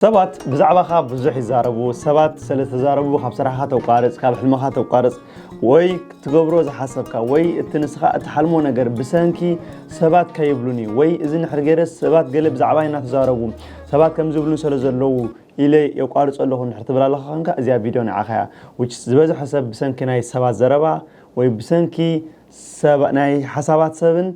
ሰባት ብዛዕባኻ ብዙሕ ይዛረቡ። ሰባት ስለ ዝተዛረቡ ካብ ስራሕኻ ተቋርጽ፣ ካብ ሕልምኻ ተቋርጽ፣ ወይ ክትገብሮ ዝሓሰብካ ወይ እቲ ንስኻ እትሓልሞ ነገር ብሰንኪ ሰባት ከይብሉኒ ወይ እዚ ንሕር ገይረ ሰባት ገለ ብዛዕባይ እናተዛረቡ ሰባት ከም ዝብሉን ስለ ዘለዉ ኢለ የቋርጾ ኣለኹ እንድሕር ትብል ኣለኻ ኮንካ፣ እዚኣ ቪድዮ ንዓኻ እያ። Which ዝበዝሐ ሰብ ብሰንኪ ናይ ሰባት ዘረባ ወይ ብሰንኪ ሰብ ናይ ሓሳባት ሰብን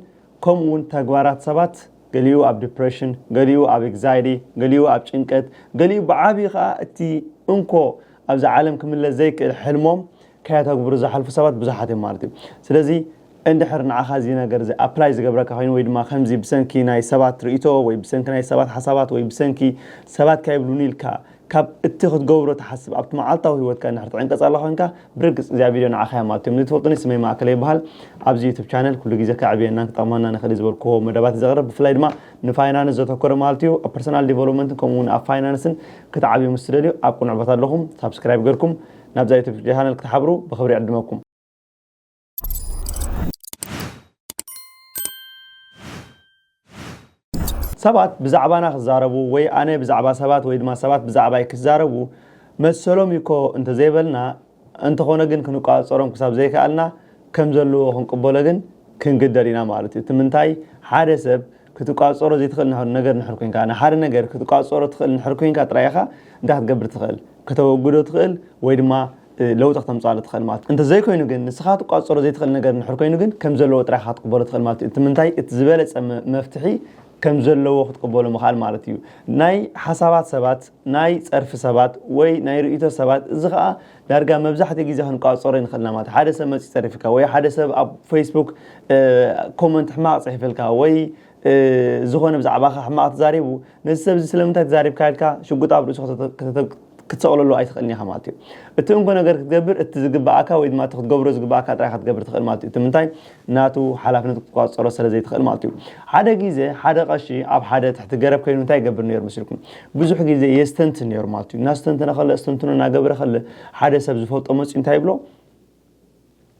ከምኡ እውን ተግባራት ሰባት ገሊኡ ኣብ ዲፕሬሽን፣ ገሊኡ ኣብ ኤግዛይቲ፣ ገሊኡ ኣብ ጭንቀት፣ ገሊኡ ብዓብዪ ከዓ እቲ እንኮ ኣብዛ ዓለም ክምለስ ዘይክእል ሕልሞም ከየተግብሩ ዝሓልፉ ሰባት ብዙሓት እዮም ማለት እዩ። ስለዚ እንድሕር ንዓኻ እዚ ነገር እዚ ኣፕላይ ዝገብረካ ኮይኑ ወይ ድማ ከምዚ ብሰንኪ ናይ ሰባት ርእቶ ወይ ብሰንኪ ናይ ሰባት ሓሳባት ወይ ብሰንኪ ሰባት ካይብሉኒ ኢልካ ካብ እቲ ክትገብሮ ትሓስብ ኣብቲ መዓልታዊ ህይወትካ እንድሕር ትዕንቀጽ ኣላ ኮይንካ ብርግጽ እዚኣ ቪድዮ ንዓኻ እያ ማለት እዮም። ንትፈልጡኒ ስመይ ማእከለ ይበሃል። ኣብዚ ዩቱብ ቻነል ኩሉ ግዜ ከዕብየናን ክጠቕመና ንኽእል ዝበልክዎ መደባት ዘቕርብ ብፍላይ ድማ ንፋይናንስ ዘተኮረ ማለት እዩ። ኣብ ፐርሰናል ዲቨሎፕመንትን ከምኡ እውን ኣብ ፋይናንስን ክትዓብዩ ምስ ትደልዩ ኣብ ቅኑዕ ቦታ ኣለኹም። ሳብስክራይብ ገርኩም ናብዛ ዩቱብ ቻነል ክትሓብሩ ብኽብሪ ይዕድመኩም። ሰባት ብዛዕባና ክዛረቡ ወይ ኣነ ብዛዕባ ሰባት ወይ ድማ ሰባት ብዛዕባይ ክዛረቡ መሰሎም ይኮ እንተዘይበልና፣ እንተኾነ ግን ክንቋጸሮም ክሳብ ዘይከኣልና ከም ዘለዎ ክንቅበሎ ግን ክንግደድ ኢና ማለት እዩ። እቲ ምንታይ ሓደ ሰብ ክትቋጸሮ ዘይትኽእል ንሕር- ነገር ንሕር ኮንካ፣ ንሓደ ነገር ክትቋጸሮ ትኽእል ንሕር ኮንካ ጥራይ ኢኻ እንታይ ክትገብር ትኽእል? ከተወግዶ ትኽእል ወይ ድማ ለውጢ ክተምፅኣሉ ትኽእል ማለት እዩ። እንተዘይኮይኑ ግን ንስኻ ትቋፀሮ ዘይትኽእል ነገር እንድሕር ኮይኑ ግን ከም ዘለዎ ጥራይ ኢኻ ክትቕበሎ ትኽእል ማለት እዩ። እቲ ምንታይ እቲ ዝበለፀ መ- መፍትሒ ከም ዘለዎ ክትቕበሎ ምኽኣል ማለት እዩ። ናይ ሓሳባት ሰባት ናይ ፀርፊ ሰባት ወይ ናይ ርእይቶ ሰባት እዚ ከዓ ዳርጋ መብዛሕትኡ ግዜ ክንቋፀሮ ይንኽእልና ማለት ሓደ ሰብ መፂ ፀሪፍካ ወይ ሓደ ሰብ ኣብ ፌስቡክ ኮመንት ሕማቕ ፅሒፈልካ ወይ ዝኾነ ብዛዕባኻ ሕማቕ ተዛሪቡ ነዚ ሰብ እዚ ስለምንታይ ተዛሪብካ ኢልካ ሽጉጥ ኣብ ርእሱ ክትሰቕለሉ ኣይትኽእልን ኢኻ ማለት እዩ። እቲ እንኮ ነገር ክትገብር እቲ ዝግባኣካ ወይ ድማ እቲ ክትገብሮ ዝግባኣካ ጥራይ ክትገብር ትኽእል ማለት እዩ። እቲ ምንታይ ናቱ ሓላፍነት ክትቋፀሮ ስለ ዘይትኽእል ማለት እዩ። ሓደ ግዜ ሓደ ቀሺ ኣብ ሓደ ትሕቲ ገረብ ኮይኑ እንታይ ይገብር ነይሩ መስልኩም? ብዙሕ ግዜ የስተንትን ነይሩ ማለት እዩ። እናስተንተነ ከለ እስተንትኖ እናገበረ ከለ ሓደ ሰብ ዝፈልጦ መፅዩ እንታይ ይብሎ?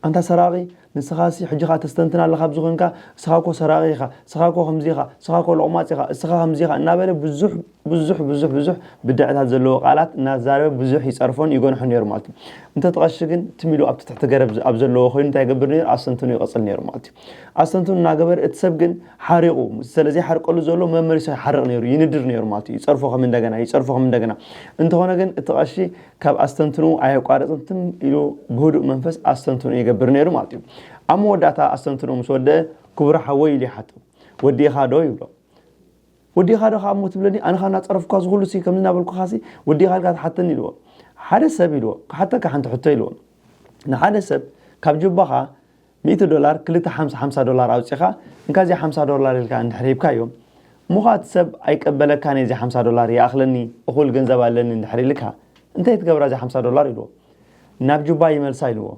ኣንታ ሰራቒ ንስኻ ሲ ሕጂ ኸኣ ተስተንትን ኣለኻ ኣብዚ ኾንካ እስኻ እኮ ሰራቒ ኢኻ እስኻ እኮ ከምዚ ኢኻ እስኻ እኮ ሎቕማጽ ኢኻ እስኻ ከምዚ ኢኻ እናበለ ብዙሕ ብዙሕ ብዙሕ ብዙሕ ብድዕታት ዘለዎ ቃላት እናዛረበ ብዙሕ ይጸርፎን ይጎንሖን ነይሩ ማለት እዩ። እንተ ተቐሺ ግን ትም ኢሉ ኣብቲ ትሕቲ ገረብ ኣብ ዘለዎ ኮይኑ እንታይ ይገብር ነይሩ? ኣስተንትኑ ይቐጽል ነይሩ ማለት እዩ። ኣስተንትኑ እናገበረ እቲ ሰብ ግን ሓሪቑ ስለዚ ሓርቀሉ ዘሎ መመሊሱ ይሓርቕ ነይሩ ይንድር ነይሩ ማለት እዩ። ይጸርፎ ከም እንደገና ይጸርፎ ከም እንደገና እንተኾነ ግን እቲ ቀሺ ካብ ኣስተንትኑ ኣየቋረጽን ትም ኢሉ ብህዱእ መንፈስ ኣስተንትኑ ይገብር ነይሩ ማለት እዩ። ኣብ መወዳእታ ኣስተንትኑ ምስ ወደአ ክቡር ሓወይ ኢሉ ይሓቶ። ወዲእኻ ዶ ይብሎ። ወዲእኻ ዶ ካብ ሞት ትብለኒ ኣነ ኻና ጸረፍኳ ዝኹሉ ሲ ከምዚ እናበልኩኻ ሲ ወዲእኻ ኢልካ ትሓተኒ ኢልዎ። ሓደ ሰብ ኢልዎ ክሓተካ ሓንቲ ሕቶ ኢልዎ። ንሓደ ሰብ ካብ ጅባኻ ሚእቲ ዶላር ክልተ ሓምሳ ሓምሳ ዶላር ኣውጺኻ እንካ እዚ ሓምሳ ዶላር ኢልካ እንድሕር ሂብካዮ እሞ ኸኣ እቲ ሰብ ኣይቀበለካን እዚ ሓምሳ ዶላር ይኣኽለኒ እኹል ገንዘብ ኣለኒ እንድሕር ኢልካ እንታይ ትገብራ እዚ ሓምሳ ዶላር ኢልዎ ናብ ጁባ ይመልሳ ኢልዎ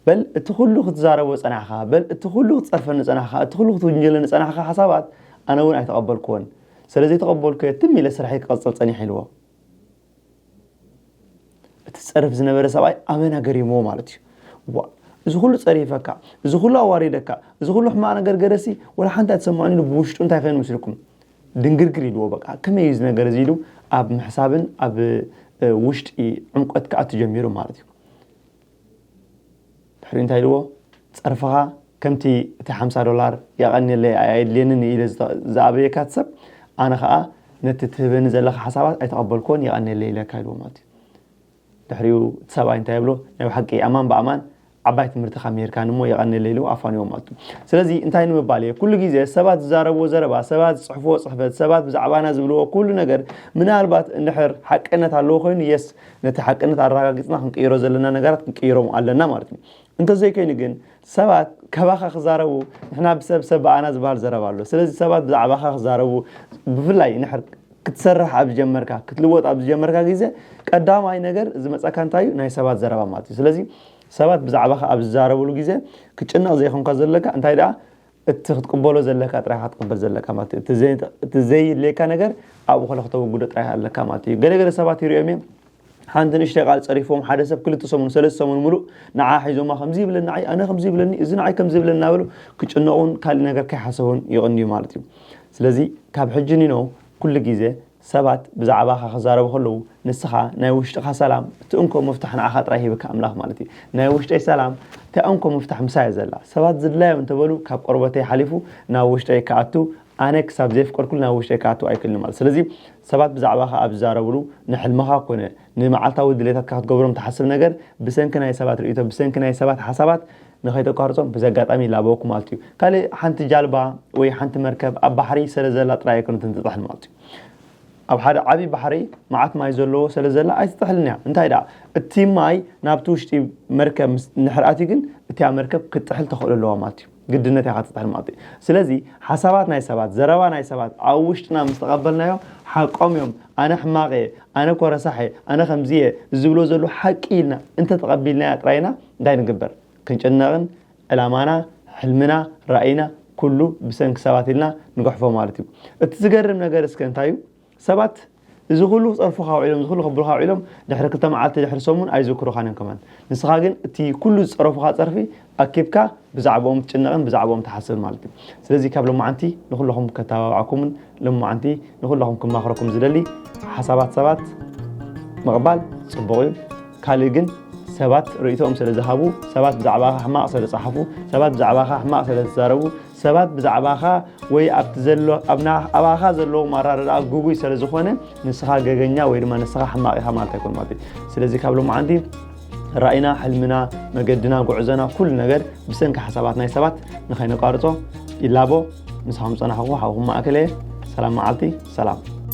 በል እቲ ኩሉ ክትዛረቦ ጸናሕኻ በል እቲ ኩሉ ክትጸርፈኒ ጸናሕኻ እቲ ኩሉ ክትውንጀለኒ ጸናሕኻ ሓሳባት ኣነ እውን ኣይተቐበልክዎን ስለ ዘይተቐበልኩዮ ትም ኢለ ስርሐይ ክቐጽል ጸኒሐ ኢልዎ እቲ ዝጸርፍ ዝነበረ ሰብኣይ ኣመና ገሪምዎ ማለት እዩ። ዋ እዚ ኩሉ ጸሪፈካ፣ እዚ ኩሉ ኣዋሪደካ፣ እዚ ኩሉ ሕማቕ ነገር ገረሲ ወላ ሓንቲ ኣይተሰምዖን ኢሉ ብውሽጡ እንታይ ኮይኑ ምስልኩም ድንግርግር ኢልዎ በቃ ከመይ እዩ እዚ ነገር እዚ ኢሉ ኣብ ምሕሳብን ኣብ ውሽጢ ዕምቆት ክኣቱ ጀሚሩ ማለት እዩ። ድሕሪኡ እንታይ ኢልዎ? ጸርፍኻ ከምቲ እቲ ሓምሳ ዶላር የቐንየለይ ኣየድልየንን ኢለ ዝኣበየካ እቲ ሰብ ኣነ ኸኣ ነቲ ትህበኒ ዘለኻ ሓሳባት ኣይተቐበልክዎን የቐንየለይ ኢለካ ኢልዎ ማለት እዩ። ድሕሪኡ እቲ ሰብኣይ እንታይ ይብሎ? ናይ ብሓቂ ኣማን ብኣማን ዓባይ ትምህርቲ ካብ ምሂርካኒ እሞ የቐንየለይ ኢሉ ኣፋንዎ ማለት እዩ። ስለዚ እንታይ ንምባል እየ? ኩሉ ግዜ ሰባት ዝዛረብዎ ዘረባ፣ ሰባት ዝፅሕፍዎ ፅሕፈት፣ ሰባት ብዛዕባና ዝብልዎ ኩሉ ነገር ምናልባት እንድሕር ሓቅነት ኣለዎ ኮይኑ የስ ነቲ ሓቅነት ኣረጋጊፅና ክንቅይሮ ዘለና ነገራት ክንቅይሮም ኣለና ማለት እዩ። እንተዘይኮይኑ ግን ሰባት ካባኻ ክዛረቡ ንሕና ብሰብ ሰብ ብኣና ዝበሃል ዘረባ ኣሎ። ስለዚ ሰባት ብዛዕባኻ ክዛረቡ ብፍላይ ንሕር ክትሰርሕ ኣብ ዝጀመርካ ክትልወጥ ኣብ ዝጀመርካ ግዜ ቀዳማይ ነገር ዝመፀካ እንታይ እዩ? ናይ ሰባት ዘረባ ማለት እዩ። ስለዚ ሰባት ብዛዕባኻ ኣብ ዝዛረብሉ ግዜ ክጭነቕ ዘይኮንካ ዘለካ እንታይ ደኣ እቲ ክትቅበሎ ዘለካ ጥራይ ኢኻ ክትቅበል ዘለካ ማለት እዩ። እቲ ዘይ- እቲ ዘየድልየካ ነገር ኣብኡ ከለ ክተወግዶ ጥራይ ኣለካ ማለት እዩ። ገለ ገለ ሰባት ይሪኦም እዮም ሓንቲ ንእሽተይ ቃል ጸሪፎም ሓደ ሰብ ክልተ ሰሙን ሰለስተ ሰሙን ሙሉእ ንዓ ሒዞማ ከምዚ ይብለኒ ንዓይ ኣነ ከምዚ ይብለኒ እዚ ንዓይ ከምዚ ይብለኒ እናበሉ ክጭነቑን ካልእ ነገር ከይሓሰቡን ይቕንዩ ማለት እዩ። ስለዚ ካብ ሕጂ ኒኖ ኩሉ ግዜ ሰባት ብዛዕባኻ ክዛረቡ ከለዉ፣ ንስኻ ናይ ውሽጥኻ ሰላም፣ እቲ እንኮ መፍታሕ ንዓኻ ጥራይ ሂብካ ኣምላኽ ማለት እዩ። ናይ ውሽጠይ ሰላም፣ እታ እንኮ መፍታሕ ምሳይ እያ ዘላ። ሰባት ዝድላዮም እንተበሉ፣ ካብ ቆርበተይ ሓሊፉ ናብ ውሽጠይ ክኣቱ፣ ኣነ ክሳብ ዘየፍቀድኩሉ ናብ ውሽጠይ ክኣቱ ኣይክእልን ማለት። ስለዚ ሰባት ብዛዕባኻ ኣብ ዝዛረብሉ፣ ንሕልምኻ ኮነ ንመዓልታዊ ድሌታትካ ክትገብሮም ትሓስብ ነገር፣ ብሰንኪ ናይ ሰባት ርእይቶ፣ ብሰንኪ ናይ ሰባት ሓሳባት ንኸይተቋርጾም ብዚ ኣጋጣሚ ይላበወኩም ማለት እዩ። ካልእ ሓንቲ ጃልባ ወይ ሓንቲ መርከብ ኣብ ባሕሪ ስለ ዘላ ጥራይ ኣይኮነትን ትጥሕል ማለት እዩ። ኣብ ሓደ ዓቢ ባሕሪ መዓት ማይ ዘለዎ ስለ ዘላ ኣይትጥሕልን እያ። እንታይ ደኣ፣ እቲ ማይ ናብቲ ውሽጢ መርከብ ምስ እንድሕር ኣትዩ ግን፣ እቲኣ መርከብ ክትጥሕል ተኽእሎ ኣለዋ ማለት እዩ። ግድነት እያ ክትጥሕል ማለት እዩ። ስለዚ ሓሳባት ናይ ሰባት፣ ዘረባ ናይ ሰባት ኣብ ውሽጥና ምስ ተቐበልናዮ፣ ሓቆም እዮም፣ ኣነ ሕማቕ እየ፣ ኣነ ኮ ረሳሕ እየ፣ ኣነ ከምዚ እየ፣ ዝብሎ ዘሎ ሓቂ ኢልና እንተ ተቐቢልናያ ጥራይና እንታይ ንግበር? ክንጭነቕን ዕላማና፣ ሕልምና፣ ራእይና ኩሉ ብሰንኪ ሰባት ኢልና ንገሕፎ ማለት እዩ። እቲ ዝገርም ነገር እስከ እንታይ እዩ? ሰባት እዚ ኩሉ ክጸርፉኻ ውዒሎም፣ እዚ ኩሉ ከብሉኻ ውዒሎም፣ ድሕሪ ክልተ መዓልቲ፣ ድሕሪ ሰሙን ኣይዝክሩኻን እዮም ከማን። ንስኻ ግን እቲ ኩሉ ዝጸረፉኻ ጸርፊ ኣኪብካ ብዛዕባኦም ትጭነቕን ብዛዕባኦም ትሓስብን ማለት እዩ። ስለዚ ካብ ሎማዓንቲ ንኹለኹም ከተባብዓኩምን ሎማዓንቲ ንኹለኹም ክማኽረኩም ዝደሊ፣ ሓሳባት ሰባት ምቕባል ጽቡቕ እዩ። ካልእ ግን ሰባት ርእይቶኦም ስለ ዝሃቡ፣ ሰባት ብዛዕባኻ ሕማቕ ስለ ዝጸሓፉ፣ ሰባት ብዛዕባኻ ሕማቕ ስለ ዝዛረቡ፣ ሰባት ብዛዕባኻ ወይ ኣብቲ ዘሎ፣ ኣብ ና-፣ ኣባኻ ዘለዎም ኣረዳድኣ ግጉይ ስለ ዝኾነ፣ ንስኻ ገገኛ ወይ ድማ ንስኻ ሕማቕ ኢኻ ማለት ኣይኮን ማለት እዩ። ስለዚ ካብ ሎማዓንቲ ራእይና፣ ሕልምና፣ መገድና፣ ጉዕዞና፣ ኩሉ ነገር ብሰንኪ ሓሳባት ናይ ሰባት ንኸይነቋርጾ ይላቦ። ምሳኹም ጸናሕኩ ሓውኹም ማእከል እየ። ሰላም መዓልቲ፣ ሰላም።